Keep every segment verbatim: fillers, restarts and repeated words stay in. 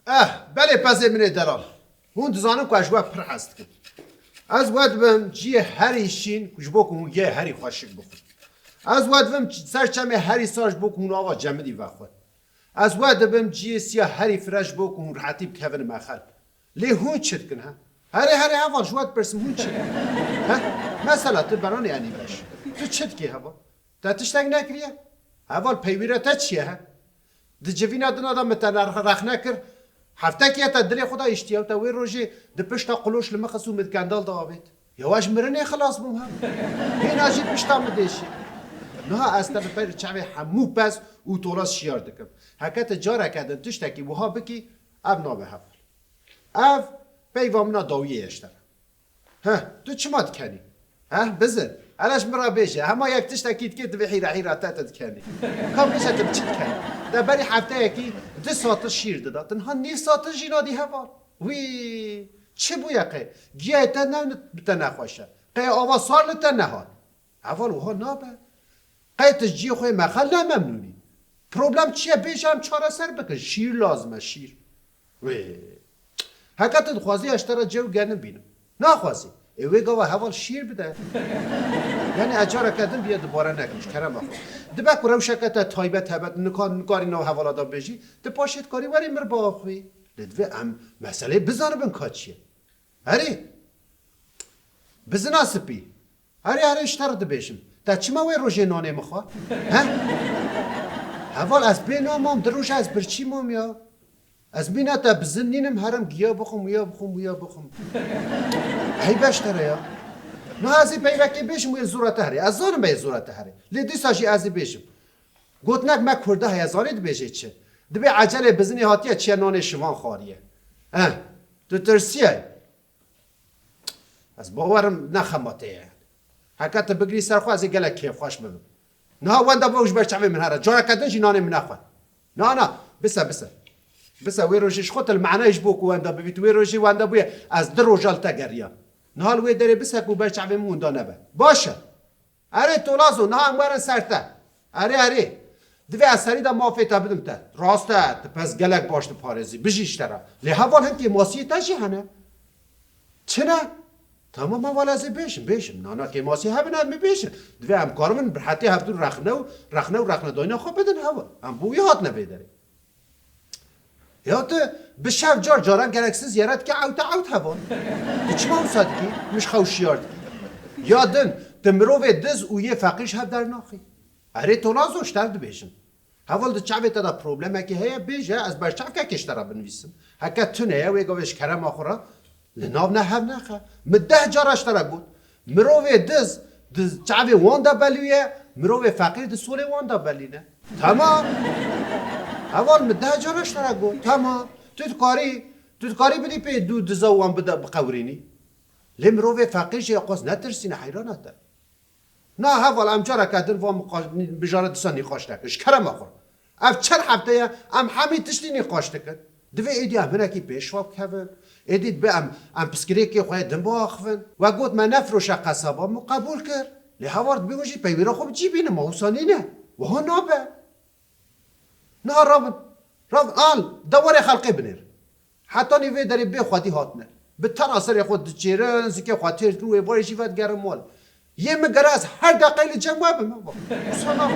Eh, belê pezê min ê delal. Hûn dizanin ku ez ji we pir hez dikim. Ez we dibim ciyê herî şîn ku ji bo ku hûn yê herî xweşik bixwin. Ez we dibim ç-, ser çemê herî sar ji bo ku hûn ava cemidî vexwin. Ez we dibim ciyê siya herî fireh ji bo ku hûn rehetî bikevin mexel. Lê hûn çi dikin he? Herê, herê, heval, ji we dipirsim, hûn çi dikin? He? Mesela tu beranê enî beş. Tu çi dikî heval? Te tiştek nekiriye? Heval, peywîra te çi ye he? Di civîna dina de min te ne-, rexne kir. Heftekê te dilê xwe de îştiye û te wê rojê di pişta quloş li min xist û min di kendal de avêt. Ya ez ji mirinê xilas bûm he. Hêna jî pişta min dêşî. Niha ez te bi pey çavê hemû pez û tolas şiyar dikim. Heke tu careke din tiştekî wiha bikî, ev nabe heval. Ev peyva min a dawiyê ye ji te re. Heh, tu çima dikenî? Heh, bizin. Hele ji min re bêje, hema yek tiştekî dikê, divê hîra hîra te, te dikenî. Ka bêje, tu bi çi dikenî? Te berî hefteyekî du satiş şîr dida. Tu niha nîv satiş jî nadî heval. Wî, çi bûye qey? Giyayê te ne bi te nexweş e. Qey ava sar li te nehat. Heval, wiha nabe. Qey tu ji ciyê xwe yê mexel ne memnûn î. Problem çi ye? Bêje, em çareser bikin. Şîr lazim e, şîr. Wê. Heke tu dixwazî ez ji te re cem û genim bînim. Naxwazî. Ê wê gava heval şîr bide. Yani ez careke din bîye dubare nekim ji kerema xwe. Dibe ku rewşeke te taybet hebe, nika-, nikarî nav hevala de bêjî, tu paşê dikarî werî mir biaxivî. Lê divê em meseleyê bizanibin ka çi ye. Herî. Bizina spî. Herî, herî, ji te re dibêjim. Te çima wê rojê nanê min xwar? He? Heval, ez bê nan mam, du roja ez birçî mam ya. Ez mîna te bizin nînim, herim giya bixwim, wiya bixwim, wiya bixwim. Eyb e ji te re ya. Niha ez ê peyvekê bêjim, wê zora te herê. Ez zanim bê zora te herê. Lê dîsa jî ez ê bêjim. Gotinek me Kurda heye, zanî dibêje çi? Dibê ecelê bizinê hatiye, çiye nanê şivan xwariye. Eh, tu tirsiye. Ez bawerim ne xema te ye. Heke tu bigirî ser xwe, ez ê gelek kêfxweş bibim. Niha wenda bû ji ber çavê min here. Careke din jî nanê min nexwe. Na, na, bise, bise. Bise, wê rojê ji xwe tu li manayê ji bo ku wenda bibî, tu wê rojê wenda bûye, ez du roja li te geriyam. Niha li wê derê bise ku ber çavê min winda nebe. Baş e. Erê Tolazo, niha em werin ser te. Erê, erê. Divê ez serî de mafê te bidim te. Rast e, tu pez gelek baş diparêzî. Bijî ji te re. Lê heval hin kêmasiyê te jî hene. Çi ne? Tamam heval, ez ê bêjim, bêjim. Na, na, kêmasiyê hebin, em ê bêjin. Divê em karibin bi hetê hevdû rexne û, rexne û rexnedayîna xwe bidin heval. Em bo wî hatine vê derê. Ya tu bi şev car caran gereksiz yere dike ewte ewt heval. Tu çima wisa dikî? Min ji xew şiyar dikî. Ya din, tu mirovê diz û yê feqîr ji hev dernaxî. Erê Tolazo, ji te re dibêjim. Heval, di çavê te de problemekê heye, bêje, ez ber çavkekê ji te re binivîsim. Heke tune ye, wê gavê ji kerema xwe re li nav ne hev nexe. Min deh cara ji te re got. Mirovê diz di çavê wan de belûye, mirovê feqîr di solê wan de belîne. Temam. Heval, min deh cara ji te re got. Temam. Tu dikarî, tu dikarî bidî pê du diza wan bide biqewirînî. Lê mirovê feqîr jê qas netirsîne, heyrana te. Na heval, em careke din van miqa-, bijara dîsa nîqaş nekin. Ji kerema xwe. Ev çend hefte ye, em hemî tiştî nîqaş dikin. Divê êdî em hinekî pêş xwe bikevin. Êdî dibe em, em piskirêkê xwe yê din biaxivin. We got me nefiroşe qesaba, min qebûl kir. Lê heval dibê hûn jî peywîra xwe bi cî bînin, ma wisa nîne. Wiha nabe. Niha rabin. Rabin, al, dewarê xelkê binêr. Hetanî vê derê bê xwedî hatine. Bi tena serê xwe diçêrin, zikê xwe têr dikin û êvarê jî vedigerin mal. Yê min gere ez her deqeyê li cem we bim. Wisa nabe.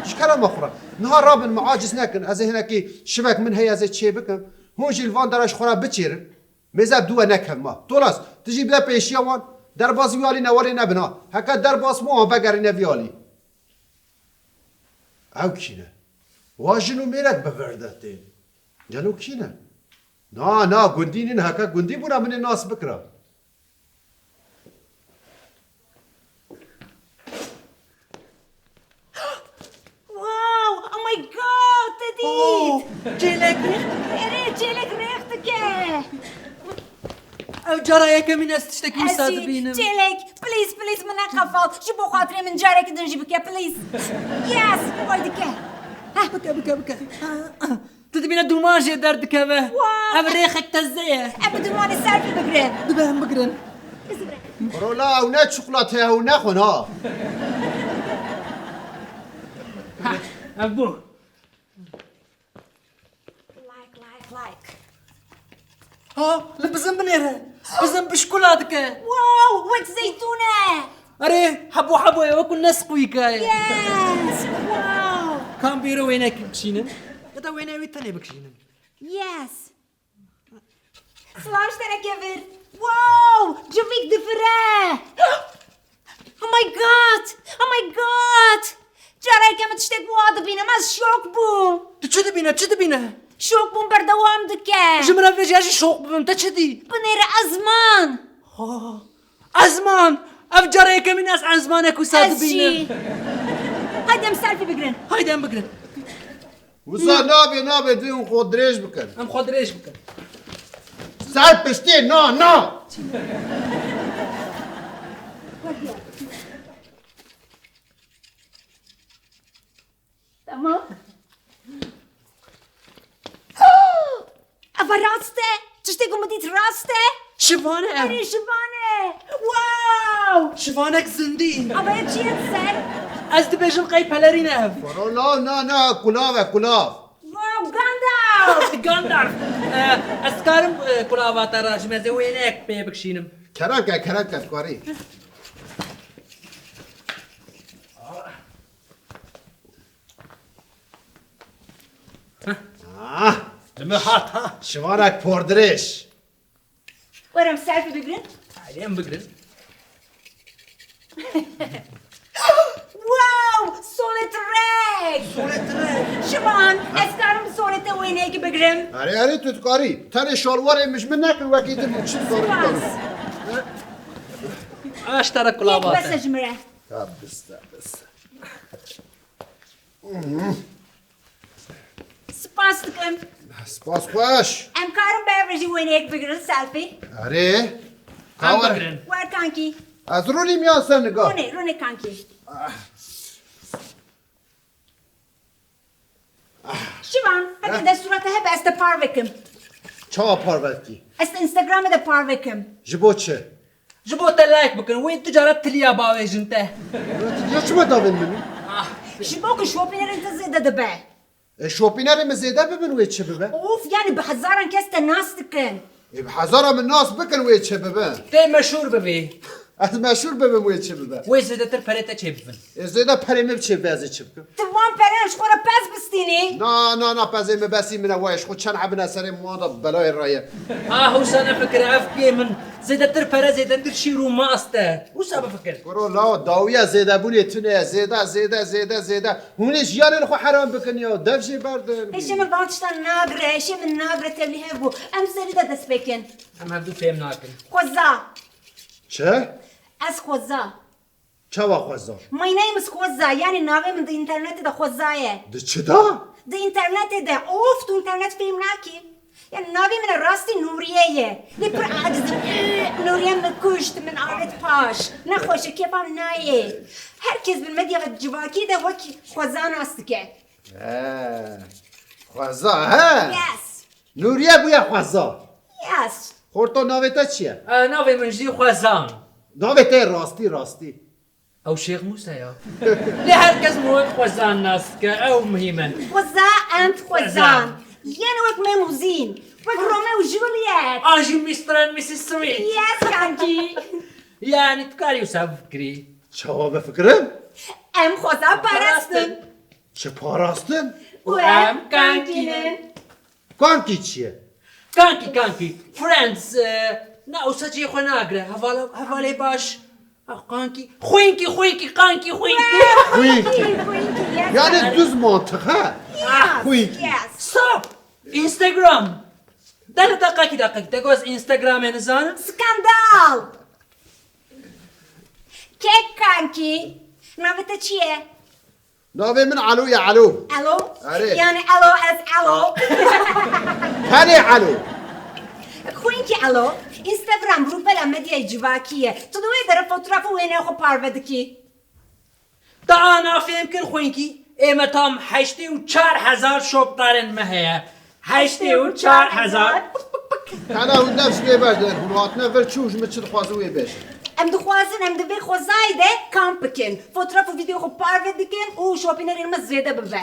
Ji kerema xwe re. Niha rabin, min aciz nekin. Ez ê hinekî şivek min heye, ez ê çê bikim. Hûn jî li van dera ji xwe re biçêrin. Mêze bi dû we nekevin ma. Tolas, tu jî bide pêşiya wan. Derbas wî alî ne, welê nebin ha. Heke derbas bû, wan vegerîne vî alî. Ew kî ne? Wa jin û mêrek bi vir de tên. Gelo kî ne? Na, na, gundî nîn, heke gundî bûna min ê nas bikira. Wow! Oh my God! Te dît! Oh, çêlek rêx dike. Erê, çêlek rêx dike. Ev cara yekemîn ez tiştekî wisa dibînim. Çêlek, please, please, min neqefal. Ji bo xatirê min careke din jî bike, please. Yes, way dike. Heh. Bike, bike, bike. Tu dibîne dûman jê derdikeve. Wow. Ev rêxek teze ye. Em bi dûmanê selfie bigirin. Dibe em bigirin. Rola, ew ne çikolate ye, ew nexwin ha. Ha, ev bû. Like, like, like. Ha, li bizin binêre. Bizin bişkula dike. Wow, wek zeytûn e. Erê, hebo hebo ye, wekû nesqwîka ye. Yes, wow. Kam bêro wênekî bikişînin? Ya da wêneya wî tenê bikişînin? Yes. Silav ji te re kevir. Wow, civîk difire. Oh my God! Oh my God! Careke min tiştek wiha dibînim, ez şok bûm. Tu çi dibîne, çi dibîne? Şok bûm, berdewam dike. Ji min re bêje, ez jî şok bibim, te çi dî? Binêre ezman. Ha, ezman! Ev cara yekemîn ez ezmanek wisa dibînim. Ez jî. Haydi em selfie bigirin. Haydi em bigirin. Wisa nabe, nabe, dê hûn xwe dirêj bikin. Em xwe dirêj bikin. Ser piştê, na, na! Tamam. Eva rast e. Tiştê ku min dît rast e. Şivan e ev. Erê, şivan e. Wow! Şivanek zindî. Eva ya çi ye ser? Ez dibêjim qey pelerîn e ev. Kuro, na, na, na, kulav e, kulav. Wow, Gandalf! Gandalf! Eh, ez karim, eh, kulava te re ji me zê wêneyek pê bikişînim. Kerem ke, kerem ke, dikarî. Ah, li me hat ha. Şivanek pordirêj. Werin selfie bigirin. Haydi em bigirin. Wow! Solê tirek! Solê tirek! Şivan, ez karim bi solê te wêneyekî bigirim? Erê, erê, tu dikarî. Tenê şalwarê min ji min nekir, wekî din çi dikarî? Spas. Aş te re kulava te. Bes e ji min re. Ya, bes e, bes e. Spas dikim. Spas xweş. Em karin bi hev re jî wêneyek bigirin, selfie? Erê. Em bigirin. Wer kankî. Ez rûnîm ya sen niga? Rûnê, rûnê kankî. Ah. Şivan, heke destûra te hebe ez te parve kim. Çawa parve dikî? Ez te Instagramê de parve kim. Ji bo çi? Ji bo te like bikin, wê du cara tiliya bavêjin te. Ya çima davên min? Ah. Ji bo ku şopînerên te zêde dibe. E, şopînerê min zêde bibin wê çi bibe? Of, yani bi hezaran kes te nas dikin. E, bi hezara min nas bikin wê çi bibe? Tê meşhûr bibî. Ez meşhûr bibim wê çi bibe? Wê zêdetir perê te çê bibin. E, zêde perê min çê bibe ez ê çi bikim? Tu van pereyan ji xwe re pez bistînî? Na, na, na, pezê min besî min e, wayê ji xwe çend hebine serê min wan de belayê re ye. Ah, wisa nefikire, ev piyê min zêdetir pere, zêdetir şîr û mast e. Wisa bifikir. Kuro, lawo, dawiya zêdebûnê tune ye. Zêde, zêde, zêde, zêde. Hûn ê jiyanê li xwe heram bikin ya. Dev jê berdin. Hêşê min van tiştan nagire, hêşê min nagire, tevlî hev bû. Em serî de dest pê kin. Em hevdû fêm nakin. Xweza. Çi? Ez xweza. Çawa xweza? My name is Xweza, yani navê min di înternetê de Xweza ye. Di çi de? Di înternetê de. Of, tu înternet fêm nakî. Yani navê min rastî Nûriye ye. Lê pir acizim. Nûriye min kuşt, min avêt paş. Nexweş e, kêfa min nayê. Her kes bi medya ve civakî de wekî Xweza nas dike. He. Xweza, he? Yes. Nûriye bûye Xweza. Yes. Xorto, navê te çi ye? E, navê min jî Xwezan. Navê te rastî, rastî. Ew Şêx Mûse ya. Lê her kes min wek Xwezan nas dike, ew muhîm e. Xweza and Xwezan. Xwezan. Yên wek Mem û Zîn. Wek Romeo û Juliet. An jî Mister and Missus Smith. Yes, kankî. Yani tu karî wisa bifikirî. Çawa bifikirim? Em xweza parastin. Çi parastin? Û em kankî ne. Kankî çi ye? Kankî, kankî. Friends, e, na wisa cihê xwe nagire. Hevala, hevalê baş. Ah, kankî. Xwînkî, xwînkî, kankî, xwînkî. Xwînkî. Xwînkî, xwînkî, yes. Yani düz mantık, ha? Yes, xwînkî. Yes. Stop! Instagram! Dene deqekî, deqekî. Te got ez Instagramê nizanim? Skandal! Kek kankî. Navê te çi ye? Navê min Elo ye, Elo. Elo? Erê. Yani Elo ez Elo. Tenê Elo. Xwînkî Elo, Instagram rûpela medyayê civakî ye. Tu di wê derê fotoğraf û wêneya xwe parve dikî. Taa na fêm kir xwînkî. Ê me tam heştê û çar hezar şopdarên me heye. Heştê û çar hezar. Tena hûn dev ji vê berdin. Hûn hatine vir çi û ji min çi dixwazin wê bêjin? Em dixwazin em di vê xwezayê de kamp bikin. Fotoğraf û video xwe parve dikin û şopînerên me zêde bibe.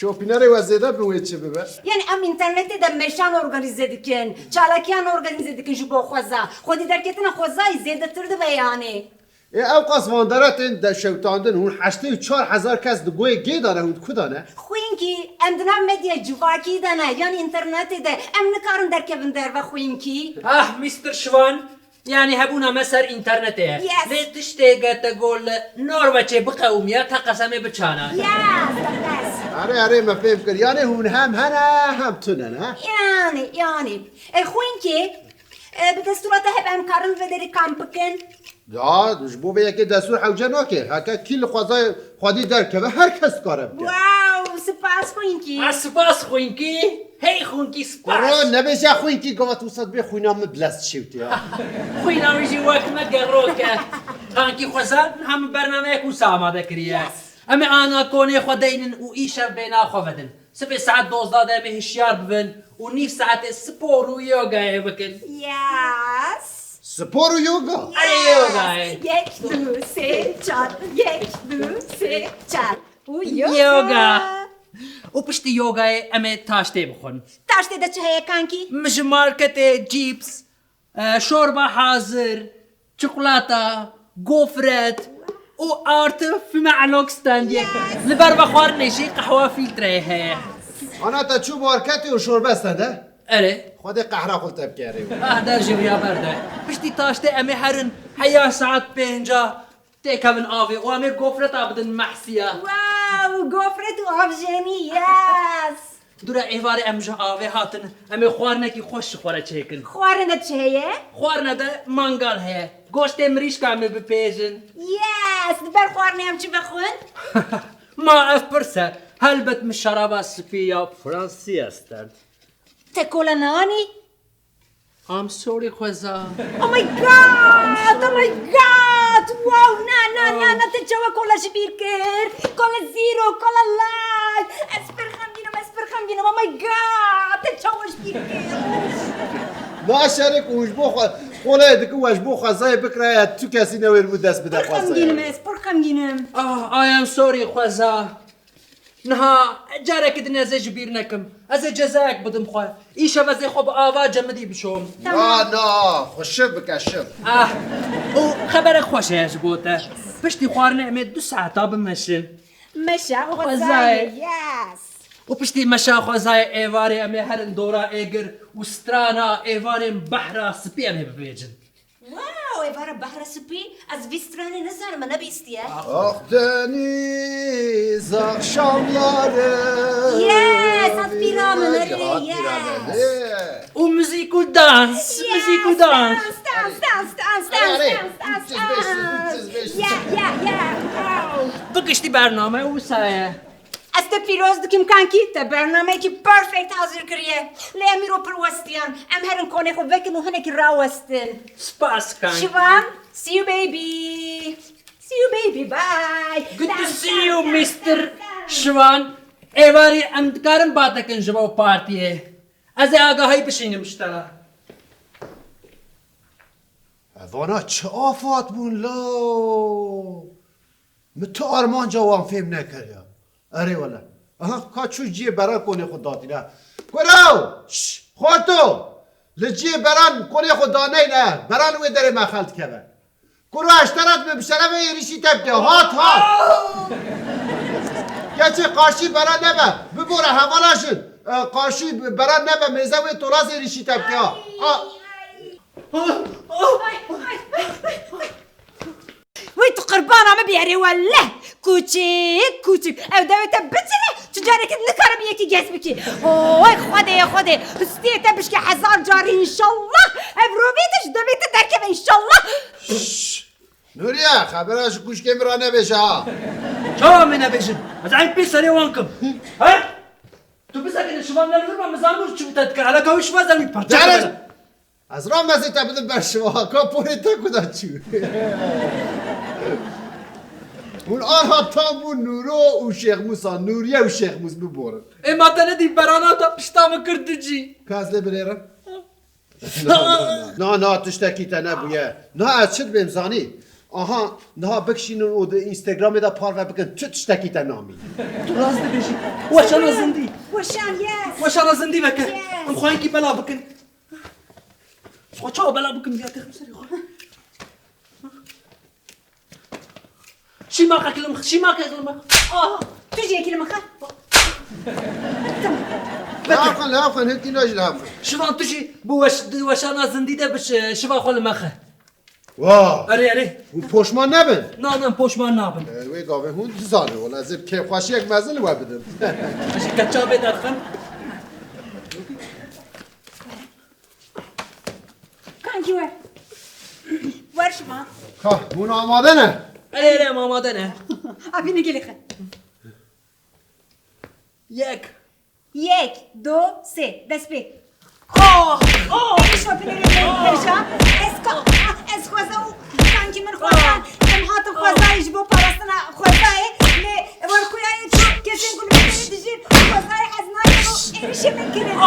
Şopînerê we zêde bi wê çi bibe? Yani em înternetê de meşan organîze dikin, çalakiyan organîze dikin ji bo xweza. Xwedî derketina xwezayî zêdetir dibe yani. Ê ew qas van dere tên de şewtandin, hûn heştê û çar hezar kes di goyê gê de ne, hûn di ku de ne? Xwînkî, em di nav medya civakî de ne, yan înternetê de, em nikarin derkevin derve xwînkî. Ah, Mister Şivan, yanî hebûna me ser înternetê ye. Yes. Lê tiştê ge te got li Norveçê biqewimiya, te qesemê biçana. Yes, the best. Erê, erê, me fêm kir. Yanî hûn hem hene, hem tune ne? Yanî, yanî. E, xwînkî, e, bi destûra te hebe em karin vê derê kamp bikin? Ya, ji bo vê yekê destûr hewce nake. Heke kî li xwezayê xwedî derkeve, her kes dikare bike. Wow, spas xwînkî. Ha, spas xwînkî. Hey xwînkî, spas. Kuro, nebêje xwînkî, gava tu sed bê xwîna min bi lez dişewtî ya. Xwîna wî jî wek me gerok e. Kankî xweza, niha min bernameyek wisa amade kiriye. Yes. Em ê ana konê xwe deynin û îşev bêhna xwe vedin. Sibê saet dozdeh de em ê hişyar bibin û nîv saetê spor û yogayê bikin. Yes. Spor û yoga? Erê, yogayê. Yek, du, sê, çar. Yek, du, sê, çar. Û yoga. Yoga. Û piştî yogayê em ê taştê bixwin. Taştê de çi heye kankî? Min ji marketê cîps, e, şorba hazir, çikolata, gofret û artı fime alok standiye. Li ber vexwarinê jî qehwa fîltreyê heye. Ana te çû marketê û şorbe stende? Erê. Xwedê qehra xwe li te bike erê. Ah, der ji viya berde. Piştî taştê em ê herin heya saet pênca. Têkevin avê û em ê gofreta bidin Mehsiya. Wow, gofret û avjenî, yes! Dûre êvarê em ji avê hatin, em ê xwarinekî xweş ji xwe re çêkin. Xwarine çi heye? Xwarine de mangal heye. Goştê mirîşka em ê bipêjin. Yes! Di ber xwarinê em çi vexwin? Ma ev pirs e. Helbet min şeraba spî ya fransî estend. Te kola nanî? I'm sorry xweza. Oh my god! Oh my god! Wow, na na na na, te çawa kola ji bîr kir? Kola zero, kola light. Ez pir xemgîn im, ez pir xemgîn im. Oh my god! Te çawa ji bîr kir? Na şerik û ji bo xwe, kolayê dikin we ji bo xwezayê bikiraya tu kesî newêr bû dest bide xwezayê. Pir xemgîn im ez, pir xemgîn im. Ah, I am sorry xweza. Niha carekî din ez ê ji bîr nekim. Ez ê cezayek bidim xwe. Îşev ez ê xwe bi ava cemidî bişom. Na, na, xwe şiv bike şiv. Ah, û xeberek xweş heye ji bo te. Piştî xwarinê em ê du saeta bimeşin. Meşa xwezayê, yes. Û piştî meşa xwezayê êvarê em ê herin dora êgir û strana êvarên behra spî em ê bibêjin. Wow, êvara behra spî, ez vî stranê nizanim, me nebîstiye. Ah deniz akşamları. Yes, ez pîra min, erê, yes. Û muzîk û dans, muzîk û dans. Dans, dans, dans, dans, dans, dans, dans, dans. Yeah, yeah, yeah, wow. Bi giştî bername wisa ye. Ez te pîroz dikim kankî, te bernameyekî perfect hazir kiriye. Lê em îro pir westiyan. Em herin konê xwe vekin û hinekî rawestin. Spas kankî. Şivan, see you baby. See you baby, bye. Good to see you Mister Şivan. Êvarî em dikarin batekin ji bo partiyê. Ez ê agahî bişînim ji te re. Evana çi afat bûn law? Min tu armanca wan fêm nekiriya. Erê wele. Aha, ka çû ciyê beran konê xwe datîne. Kuro! Şş! Xorto! Li ciyê beran konê xwe daneyne. Beran wê derê me xel dikeve. Kuro eşterat me bi şerefê êrîşî te bike. Hat, hat! Keçê qarşî beran nebe. Bibore hevala jin. E, qarşî beran nebe. Mêze wê tolas êrîşî te bike. Ha. A. Wey tu qirbana min bî erê welleh. Kûçik, kûçik. Ew dewê te biçine, tu carekî nikare bi yekî gez bikî. Oy Xwedê, Xwedê. Histiyê te bişke hezar carî înşallah. Ev rovê te ji devê te derkeve înşallah. Şşş! Nuriye, xebera ji kûçikê min re nebêje ha. Çawa me nebêjin? Ez ey pê serê wan kim. He? Tu bisekine şivan ne li vir me, min zanibû çi bi te dike. Hele ka wî şiva zerwî parçe. Caner! Ez ramezê te bidim ber şiva, ka porê te ku da çû. Hûn arha tam bû Nûro û Şêxmûsa, Nûriye û Şêxmûs biborin. Ê ma te nedî berana te pişta min kir du cî. Ka ez lê binêrim. Na, na, na, na, tiştekî te nebûye. Na, ez çi dibêm zanî? Aha, niha bikişînin û di Instagramê de parve bikin, tu tiştekî te namî. Tu rast dibêjî. Weşana zindî. Weşan, yes. Weşana zindî veke. Yes. Em xwe hinkî bela bikin. Xwe çawa bela bikin, ya têxim serê xwe. Şîma qeklim, şîma qeklim. Ah, tu jî yekî li min xe. Lafan, lafan, hekî najî lafan. Şivan tu jî bu weş-, weşana zindî de bi şi-, şiva xwe li me xe. Wa! Erê, erê. Hûn poşman nebin? Na, na, poşman nabin. E, wê gavê hûn dizane, wala ez ê kêfxweşiyek mezin li we bidim. Ez jî ketça bê derxim. Kankî wer. Wer şima. Ha, hûn amade ne? Erê, erê, em amade ne. Avî nigilî xe. Yek. Yek, do, sê, dest pê. Oh! Oh! Şopînerê me hêja. Ez ka-, ez xweza û kankî min xwezan. Em hatin xwezayê ji bo parastina xwezayê. Lê werxuyayê çi kesên ku li vê derê dijîn xwezayê ez nakim û êrişê min kirin.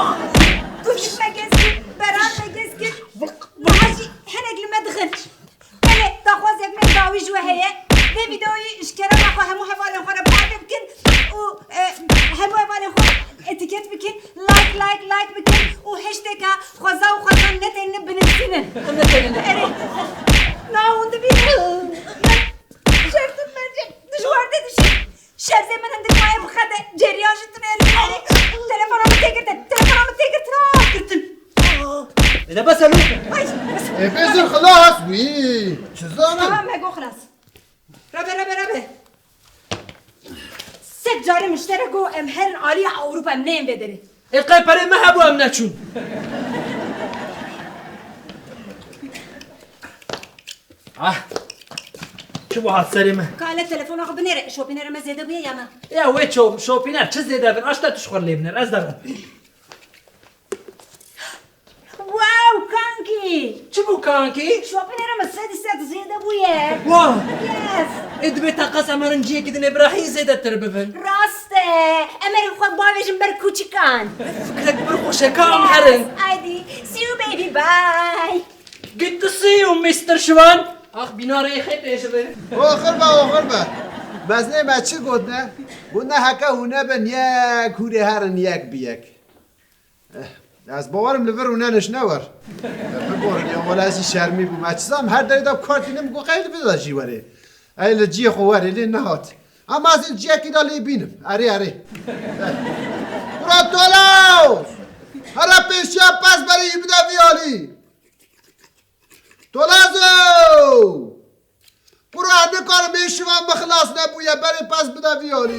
Kuzik me gez kir, beran me gez kir. Niha jî hinek li me dixin. Belê, daxwazek me dawî ji we heye. Vê vîdeoyî ji kerema xwe hemû hevalên xwe re parve bikin û, e, hemû hevalên xwe etîket bikin. Like, like, like bikin û hashtag-a xweza û xwezan netênin binivîsînin. Em netênin. Erê. Na hûn dibînin. Şertin mercek dijwar de dişî. Şerzê min hindik maye bi xwe de ceriyan ji tunelê derê. Telefona min tê girtin. Telefona min tê girtin. Ah, girtin. Ê de bes e lo. Ay, bes. Ê, bezir xilas. Wî, çi zanim? Aha, me got xilas. Rebe, rebe, rebe. Sed carî min ji te re got em herin alî Ewropa, em neyên vê derê. Ê qey perê me hebû em neçûn. Ah. Çi bu hat serê me? Ka hele telefona xwe binêre, şopînera me zêde bûye ya na? Ya wê ço, şopîner çi zêde bin? Aşta tu ji xwe lê binêr, ez derim. Wow, kankî! Çi bû kankî? Şopînera me sedî sed zêde bûye. Wow! Yes! Ê dibê teqas em herin ciyekî dinê bira hîn zêdetir bibin. Rast e. Em ê xwe bavêjin ber kûçikan. Fikrek pir xweş e, ka em herin. Yes, I D. See you, baby, bye. Good to see you, Mister Şivan. Ax, bînarê xê tê ji vir. Oxir be, oxir be. Mezinê me çi gotine? Gotine heke hûn nebin yek, hûrê herin yek bi yek. Eh, ez bawerim li vir û neniş ne wer. Eh, biborin ya, wele ez jî şermî bûm. Ez çizam her derê de kar tînim, got qey li vir de jî werê. Ey li ciyê xwe werê, lê nehat. Ama ez ê ciyekî de lê bînim. Erê, erê. Eh. Kura Tolazo! Here pêşiya pez berê yî bide vî alî. Tolazo! Kura nikarim ê şivan min xilas nebûye, berê pez bide vî alî.